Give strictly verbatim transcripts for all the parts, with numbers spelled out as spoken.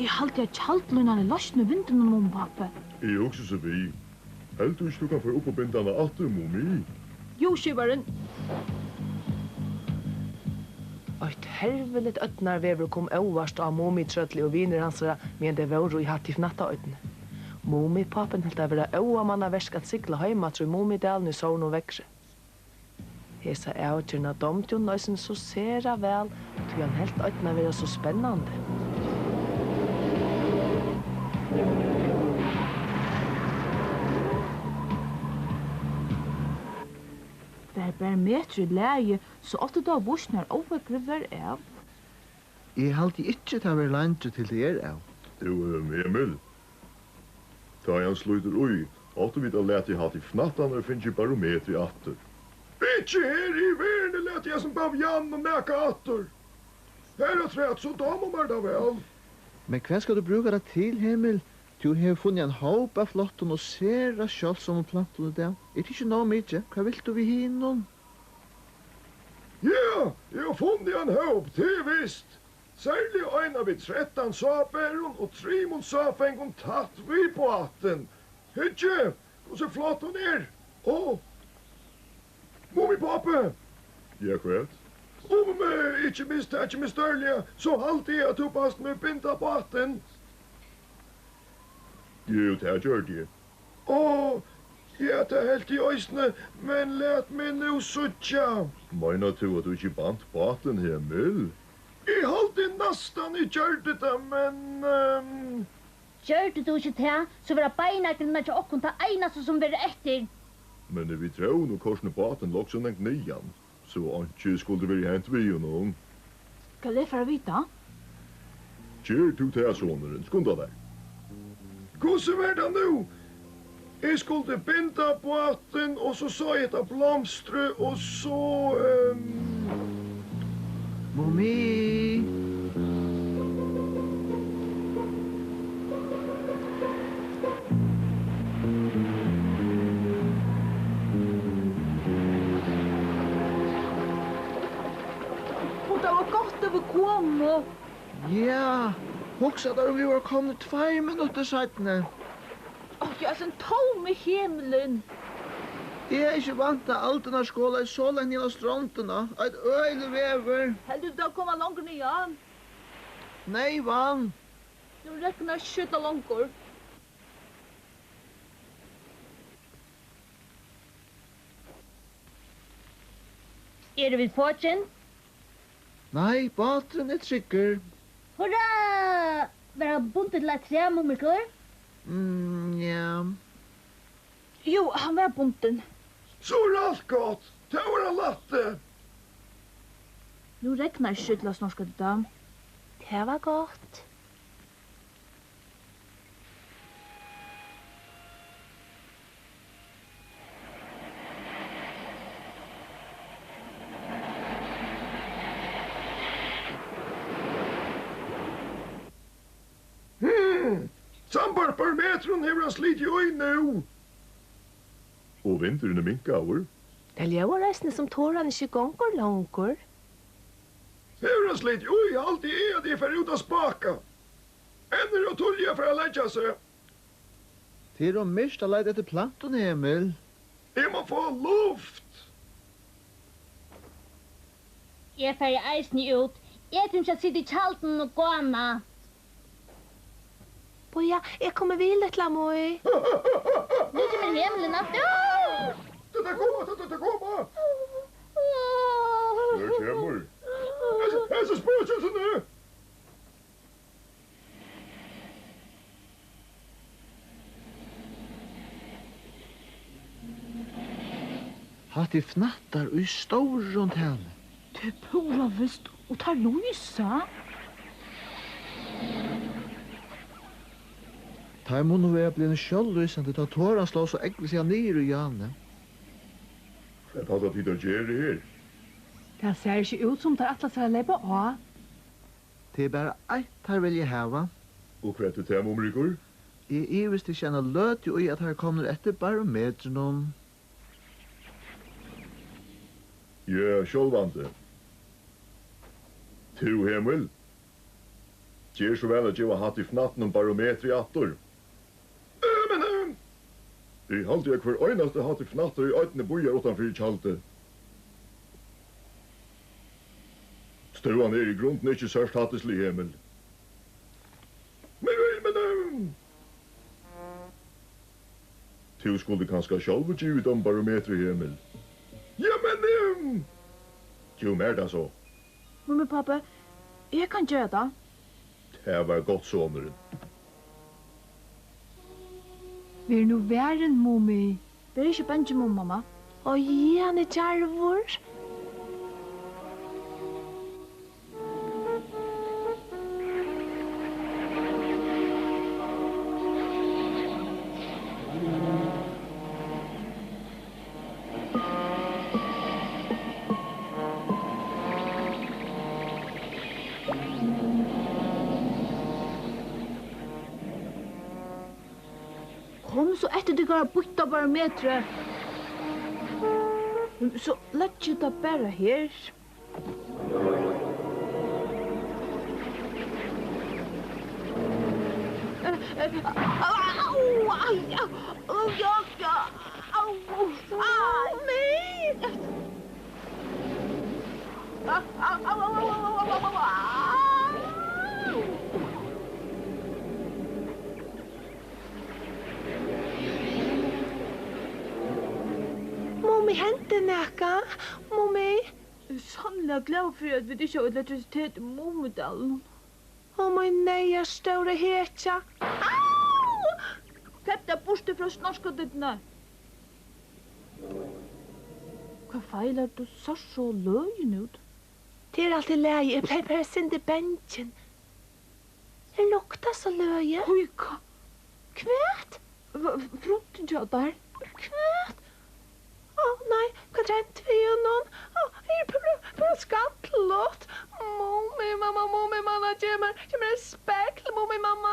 Eg haldi, at tjaldlínan er loysn í vindinum, Mumipápi. Eg hugsi so við. Heldur tú ikki, tú kann fara upp og binda hana aftur, Mumi? Jú, skiparin. Eitt herviligt ódnarveður kom óvart á Mumitrøllið og vinir hansara, meðan tey vóru í Hattifnattaoynni. Mumipápin helt tað vera óamannaverk at sigla heim aftur í Mumidalin í sovorðnum veðri. Hesa avgerðina dámdi honum eisini so sera væl, tí hann helt oynna vera so spennandi. Var barometrið í lagi, so átti tað at víst, nær óveðrið var av. Eg haldi ikki, tað verður leingi, til tað er av. Tú, ehm, Emil, tá ið hann slítur í, áttu vit at latið Hattifnattan og fingið barometrið aftur. Ikki her í verðini latið hasum bavianinum nakað aftur. Harafturat, so dámar mær tað væl. Men hvat skal tú brúka tað til, Emil? Tú hevur funnið ein hóp av flottum og sera sjáldsamum plantum í dag. Er tað ikki nóg mikið? Hvat vilt tú við hinum? Ja, eg havi funnið ein hóp, tað er vist. Serliga ein av við trettan sáberum og trimum sáfangum tætt við bátin. Hyggið, hvussu flott hon er. Ó, Mumipápi! Ja, hvat? Um, eh, ikki mistakið meg stórliga, so haldi eg, at tú baðst meg binda bátin. Jú, tað gjørdi eg. Ó, ja, tað helt eg eisini, men lat meg nú síggja. Meinar tú, at tú ikki bant bátin, Emil? Eg haldi næstan, eg gjørdi tað, men, ehm, Gjørdi tú ikki tað, so verða beinagrindar hjá okkum tað einasta, sum verður eftir. Men vit drógu nú kortini bátin nokk so langt niðan. So einki skuldi verið hent við honum. Skal eg fara at vita? Ger tú tað, sonurin. Skunda tær. Hvussu var tað nú? Eg skuldi binda bátin, og so sá eg hetta blomstrið, og so, ehm, Mumi! Og tað var gott, at vit komu. Ja, hugsa tær, um vit vóru komnir tveir minuttir seinni. Áh, eg eri so tómur í hemlinum. Eg hevði ikki væntað, at aldurnar skola so langt niðan á strondina. Eitt øgiligt veður. Heldur tú, tað koma longur niðan? Neyvan. Nú regnar skjótt longur. Eru vit fokin? Nei, báturin er tryggur. Hurra! Var hann bundin til eitt træ, Mumrikur? Mm, ja. Jú, hann var bundin. So er alt gott. Tað var ein lætti. Nú regnar ikki so illa, Snorkfrøkun. Tað var gott. Hmm, sambært barometrinum hevur hann slitið í nú. Og vindurin er minkaður. Tað ljóðar eisini, sum toran ikki gongur longur. Hevur hann slitið í, haldi eg, at eg fari út at spáka. Enn er ov tíðliga at fara at leggja seg. Tað er ov myrkt at leita eftir plantum, Emil. Eg má fáa luft. Eg fari eisini út. Eg tími ikki at sita í tjaldinum og gána. Bíða, eg komi við, lítla Mý. Nú kemur hemlin aftur. Tað er koma, tað er koma. Her kemur. Hesi, hesi spøkilsini. Hatta er fnattar í stórum tali. Tað er púra vist, og teir lýsa. Teir munnu vera blivnir sjálvlýsandi, tá toran sló so ógvusliga niður í ána. Hvat halda tit, teir gera her? Tað sær ikki út, sum teir ætla sær at leypa á. Tað er bara eitt, teir vilja hava. Og hvat er tað, Mumrikur? Eg ivist ikki eina løtu í, at teir eru komnir eftir barometrinum. Ja, sjálvandi. Tú, Hemul? Ger so væl at geva Hattifnattinum barometrið aftur. Eg haldi, at hvør einasti Hattifnattur í oynni bíðar uttan fyri tjaldið. Støðan er í grundini ikki sørt, Hattisliga Emil. Men, men, men, tú skuldi kanska sjálvur givið teimum barometrið, Emil. Ja, men, ehm, gev mær tað so. Mummi, pápi, eg kann gera tað. Tað var gott, sonurin. Ver nú varin, Mummi. Ver ikki bangin, Mummi, mamma. Á, ja, hann er djarvur. Kom so eftir tykkara býtta barometrið. So legg tað bara her. Au, au, ai, au, au, ja, ja, au, au, ai. Nei. Au, au, au. Mummi, hendi nakað? Mummi? Eg eri sanniliga glað fyri, at vit ikki hava elektrisitet í Mummidalinum. Ó, mín neyðars stóra hetja. Au! Slepp tær burtur frá Snorkadittuni. Hvat feilar, tú sært so løgin út? Tað er alt í lagi, eg bleiv bara eitt sindur bangin. Her luktar so løgið. Hví, hva? Hvat? V-, v-, fruntin hjá tær. Hvat? Ó, nei, hvat er hent við honum? Ó, her er púra, púra skallugt. Mummi, mamma, Mummi, mamma, gev mær, gev mær eitt spegl, Mummi, mamma.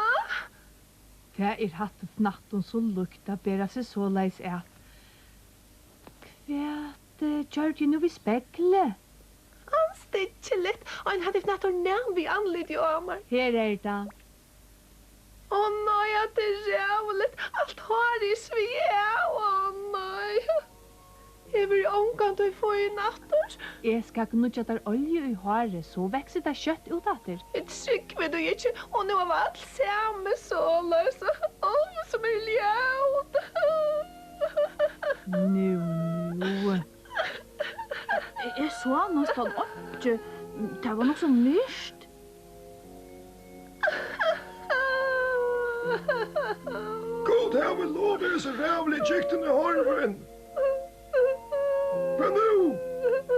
Tað er Hattifnattum so líkt at bera seg soleiðis at. Hvat, eh, gjørdi eg nú við speglið? Andstyggiligt! Ein Hattifnattur nam við andlitið á mær. Her er tað. Ó nei, hatta er ræðuligt. Alt hárið er svigið av. Ó nei. Eg verði ongantíð fín aftur. Eg skal gníggja tær olju í hárið, so veksur tað skjótt út aftur. Eg trúgvi tí ikki, og nú hava øll sæmi soleiðis. Ó, sum er ljót. Nú, nú. Eg, eg sá næstan einki. Tað var nokk so myrkt. Gud havi lov, er hesi ræðuligu gigtini horvin. Hvat nú?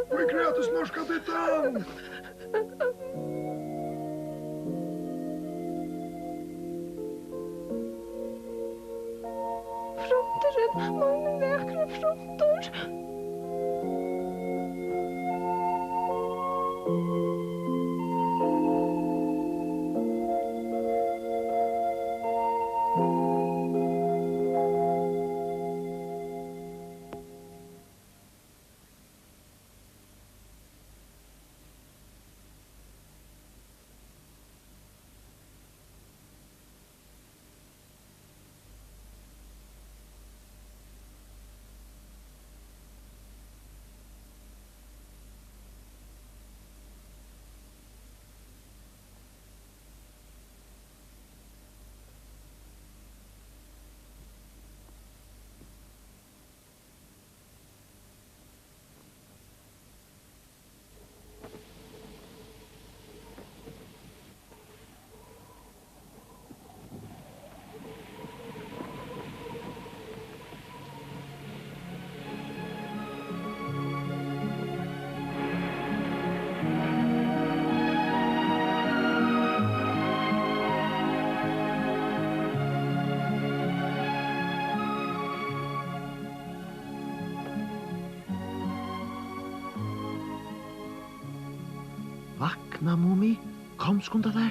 Hví grætur Snorkadittan? Frunturin, mín vakri fruntur. Vakna, Mumi. Kom, skunda tær.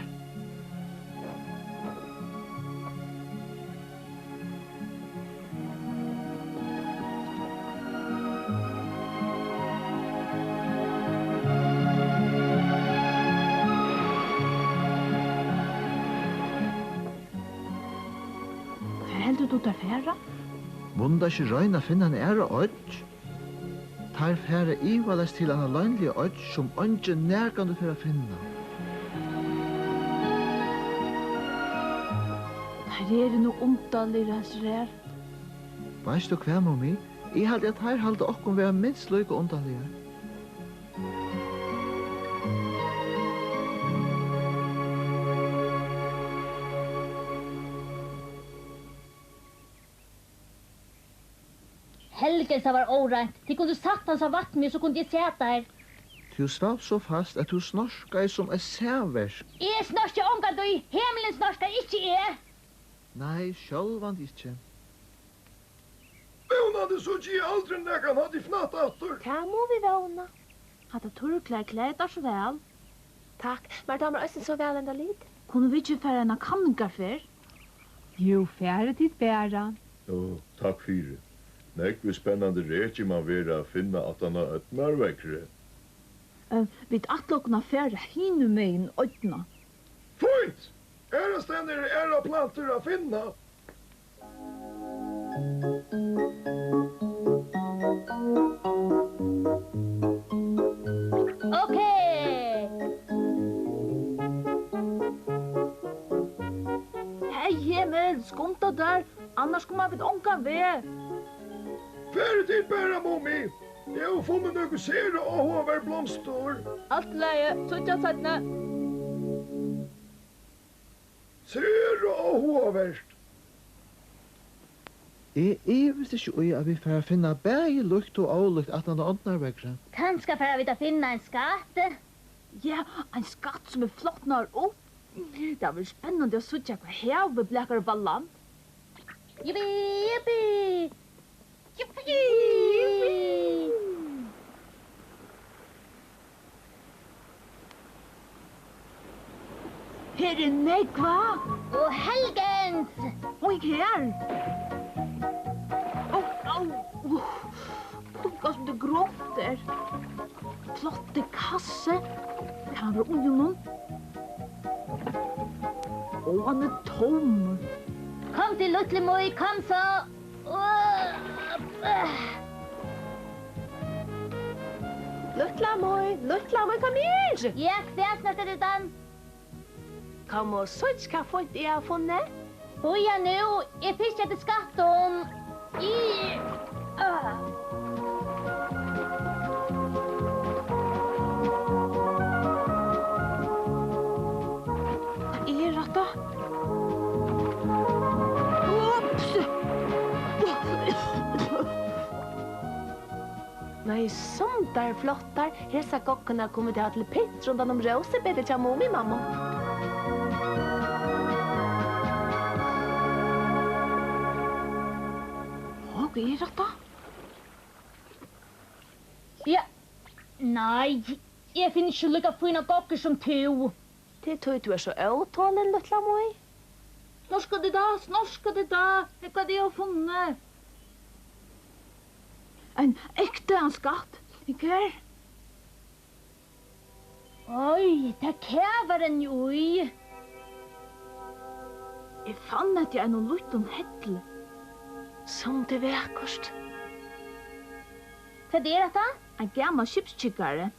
skulu teir fara? Munnu teir ikki royna at finna eina aðra oyggj? Teir fara ivaleyst til eina loynliga oyggj, sum eingin nakrantíð fer at finna. Teir eru nú undarligir, hasir her. Veitst tú hvat, Mumi? Eg haldi, at teir halda okkum vera minst líka undarligar. Helgens, tað var óreint. Tit kundu satt hann so vart meg, so kundi eg sæð teir. Tú svavst so fast, at tú snorkaði sum eitt sæverk. Eg snorki ongantíð. Himmalin snorkar, ikki eg. Nei, sjálvandi ikki. Vónandi síggi eg aldrin nakran hatt í fnatt aftur. Tað mugu vit vóna. Hatta turrklæðið klæðir tær so væl. Takk, mær dámar eisini so væl henda litin. Kunnu vit ikki fara eina kanningarferð? Jú, farið tit bara. Ó, takk fyri. Nógv spennandi reki man vera at finna aftan á ódnarveðrið. Eh, vit ætla okkum at fara hinumegin oynna. Fínt! Aðrastaðni eru aðrar plantur at finna. Okay. Hey, Emil, skunda tær, annars koma vit ongan veg. Farið tit bara, Mumi. Eg havi funnið nøkur sera áhugaverd blomstur. Alt í lagi, síggjast seinni. Sera áhugavert. Eg ivist ikki í, at vit fara at finna bæði líkt og ólíkt aftan á ódnarveðrið. Kanska fara vit at finna ein skatt? Ja, ein skatt sum er flotnaður upp. Tað verður spennandi at síggja, hvat havið blakar upp á land. Jippi, jippi! Jippi! Her er nógv, hva? Og helgens! Oj, her! Ó, au! Ó, hvat sum tað er grovt her. Flottur kassi. Kann hann vera í honum? Ó, hann er tómur. Kom til, lítli Mý, kom so. Lítla Mý, lítla Mý, kom her. Ja, hvat, Snorkadiddan? Kom og síggj, hvat fínt eg havi funnið. Bíða nú, eg fylgi eftir skattum. Í, ah. Hvat er hatta? Ups! Nei, sum tær eru flottar. Hesar goggurnar kunnu vit hava til pynt rundan um rósabedið hjá Mumimammu. Hvat er hatta? Ja. Nei, eg finni ikki líka fínar goggur sum tú. Tað er tí, tú ert so ótolin, lítla Mý. Snorkadidda, Snorkadidda, hygg hvat eg havi funnið. Ein ekta skatt. Hygg her. Oj, tað kavar enn í. Eg fann hetta í einum lítlum helli. Sum tað er vakurt. Hvat er hetta? Ein gamal skipskikkari.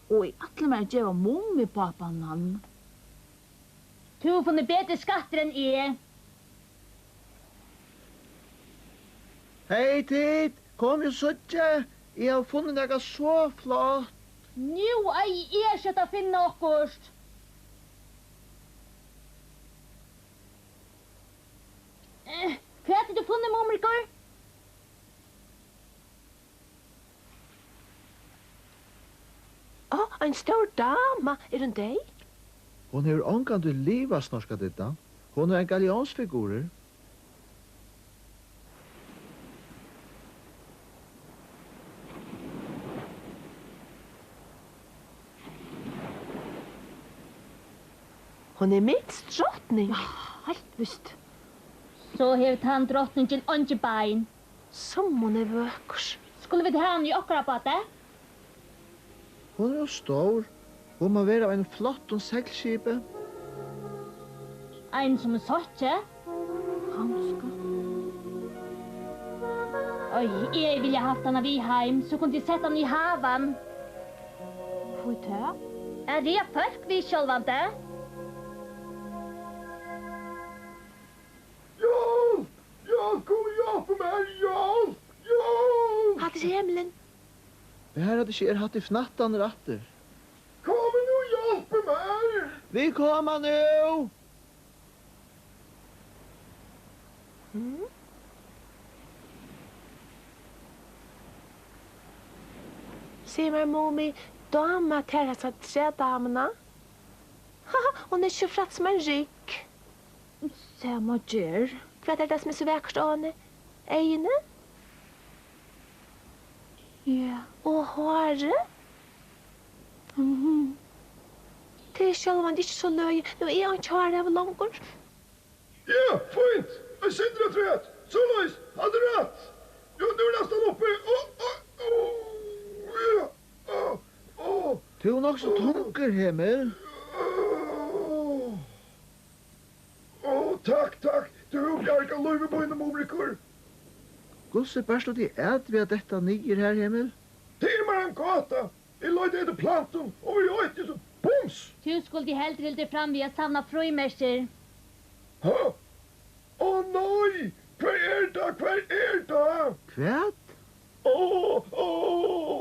Og eg ætli mær at geva Mumipápanum hann. Tú hevur funnið betri skattir enn eg. Hey tit, komið og síggið, eg havi funnið nakað so flott. Nú eigi eg skjótt at finna okkurt. Eh, hvat hevur tú funnið, Mumrikur? Á, ein stór dama. Er hon deyð? Hon hevur ongantíð livað, Snorkadidda. Hon er ein gallionsfigurur. Hon er Mids drotning. Ja, heilt vist. So hevur tann drotningin eingi bein. Sum hon er vøkur. Skulu vit hava hana í okkara báti? Hon er ov stór. Hon má vera av einum flottum seglskipi. Ein sum er soyggið? Kanska. Eg vilja havt hana við heim, so kundi eg sett hana í havan. Hví tað? At ræða fólk við sjálvandi. Hjálp! Hjálp, kom og hjálp mær, hjálp! Hjálp! Hatta er Hemulin. Bara at ikki er Hattifnattarnir aftur. Kom nú, hjálp mær! Vit koma nú! Mm. Sig mær, Mumi, dámar tær hasa trædamuna? Haha, hon er ikki so frægt sum ein rygg. Sama ger. Hvat er tað, sum er so vakurt á henni? Eyguni? Ja. Og hárið? Mhm. Tað er sjálvandi ikki so løgið. Nú er einki hár har longur. Ja, fínt. Eitt sindur afturat. Soleiðis. Halt rætt. Jú, nú er næstan uppi. Ó, ó, ó. Ja. Ó, ó, ó. Tú ert nokk so tungur, Hemul. Ó. Ó, takk, takk. Tú hevur bjargað lívi mínum, Mumrikur. Hvussu barst tú teg at við at detta niður har, Hemul? Tað er mær ein gáta. Eg leitaði eftir plantum, og við eitt, so bums! Tú skuldi heldur hildið fram við at savna frímerkir. Ha? Ó nei! Hvar er tað? Hvar er tað? Hvat? Ó, ó, ó,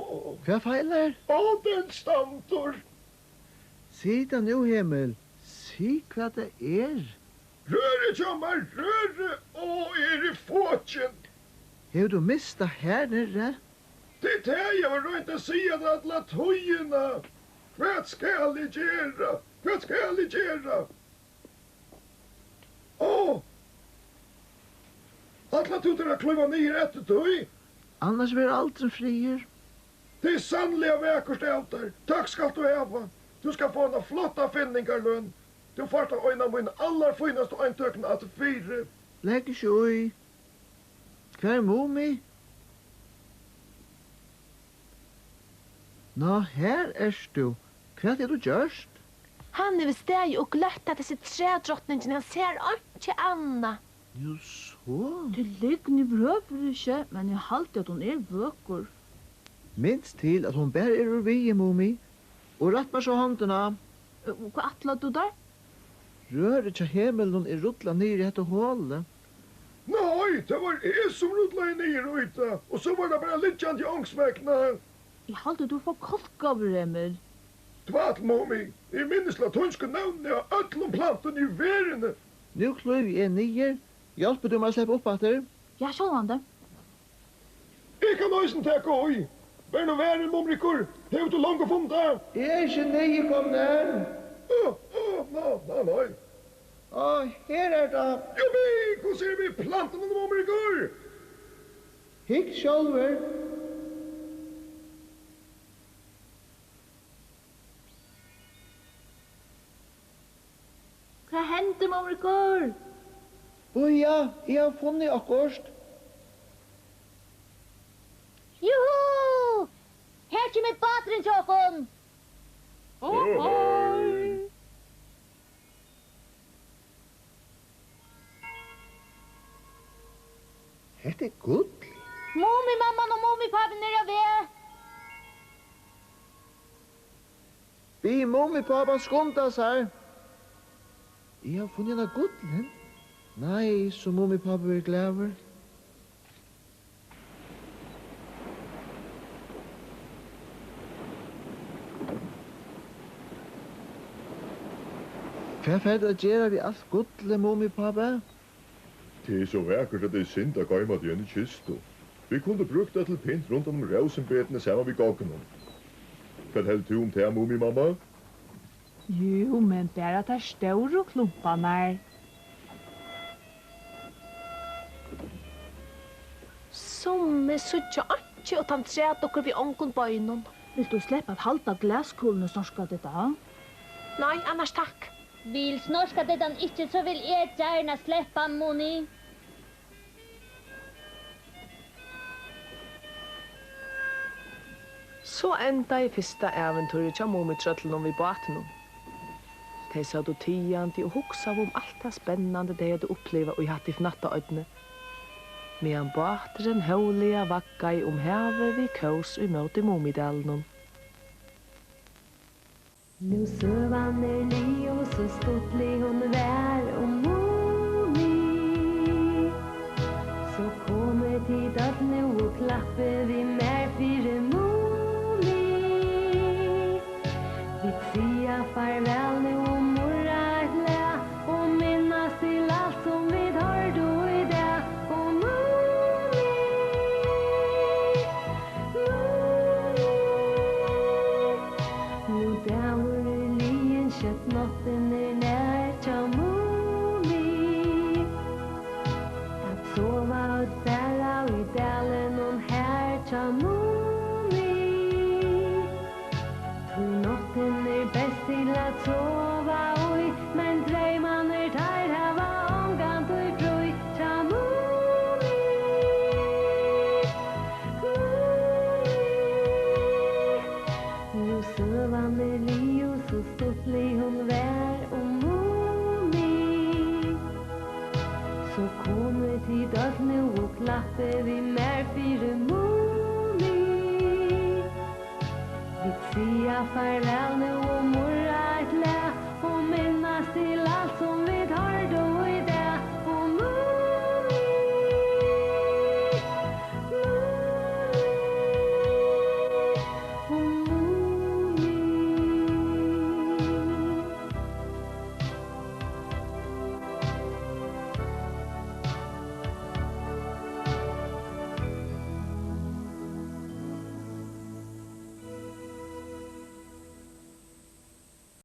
ó. Hvat feilar? Ó, den stendur. Sig tað nú, Hemul. Sig, hvat tað er. Rørið hjá mær, rørið, ó, eg eri fokin. Hevur tú mist tað har niðri? Tað er tað, eg havi roynt at siga tað alla tíðina. Hvat skal eg gera? Hvat skal eg gera? Ó! Ætlar tú tær at klíva niður eftir tí? Annars verður aldrin friður. Tað er sanniliga vakurt av tær. Takk skalt tú hava. Tú skalt fáa eina flotta finningarløn. Tú fært tá ein av mínum allarfínastu eintøkum aftur fyri. Legg ikki í. Hvar er Mumi? Ná, har ert tú. Hvat hevur tú gjørt? Hann hevur staðið og gløtt at hesi trædrotningin, hann sær einki annað. Jú, so. Tað er lygn yvirhøvur ikki, men eg haldi, at hon er vøkur. Minst til, at hon bara er úr viði, Mumi. Og rætt mær so hondina. Ø, hvat ætlar tú tær? Rørið hjá Hemilinum er rullað niður í hetta holið. Nei, tað var eg, sum rullaði niður í tað, og so var tað bara liggjandi ongs vegna. Eg haldi, tú ert for kálkaður, Emil. Tvætl, Mumi, eg minnist latínsku nøvnini á øllum plantum í verðini. Nú klívi eg niður. Hjálpir tú mær at sleppa upp aftur? Ja, sjálvandi. Eg kann eisini taka í. Ver nú varin, Mumrikur. Hevur tú longu funnið tað? Eg eri ikki niðurkomin enn. Á, á, ná, ná, nei. Á, her er tað. Juppi, hvussu er við plantunum, Mumrikur? Hygg sjálvur. Hvat hendi, Mumrikur? Bíða, eg havi funnið okkurt. Juhu! Her kemur báturin hjá okkum! Ohoi! Hetta er gull. Mumimamman og Mumipápin eru á veg. Bið Mumipápan skunda sær. Eg havi funnið eina gullhend. Nei, so Mumipápi verður glaður. Hvat fert tú at gera við alt gullið, Mumipápi? Tað er so vakurt, at tað er synd at goyma tað í eini kistu. Vit kundu brúkt tað til pynt rundan um rósinbetini saman við goggunum. Hvat heldur tú um tað, Mumimamma? Jú, men bara tær stóru klumparnar. Summi síggja einki uttan trædukkur við ongum beinum. Vilt tú sleppa at halda glaskúluni, Snorkadidda? Nei, annars takk. Vil Snorkadiddan ikki, so vil eg gjarna sleppa, Mumi. So endaði fyrsta ævintýrið hjá Mumitrøllinum við bátinum. Tey sótu tigandi og hugsaðu um alt tað spennandi, tey høvdu upplivað í Hattifnattaoynni. meðan báturin hóvliga vaggaði um havið við kós ímóti Mumidalinum. Nú søgan er liðug, so stuttlig hon var um Mumi. So komið tit øll nú og klappið við mær fyri Mumi. Vit siga farvæl nú og murra eitt lag og minnast til alt sum vit hoyrdu í dag. Og Mumi, Mumi, nú dagur er liðin, skjótt náttin er nær hjá Mumi. At sova øll bara í dalinum har hjá Mumi. Tí náttin er best til at sova í, men dreymarnir, teir hava ongantíð frí hjá Mumi. Mumi. Nú søgan er liðug, so stuttlig hon var um Mumi. So komið tit øll nú og klappið við mær fyri Mumi. Vit siga farvæl nú og murra eitt lag og minnast til alt sum vit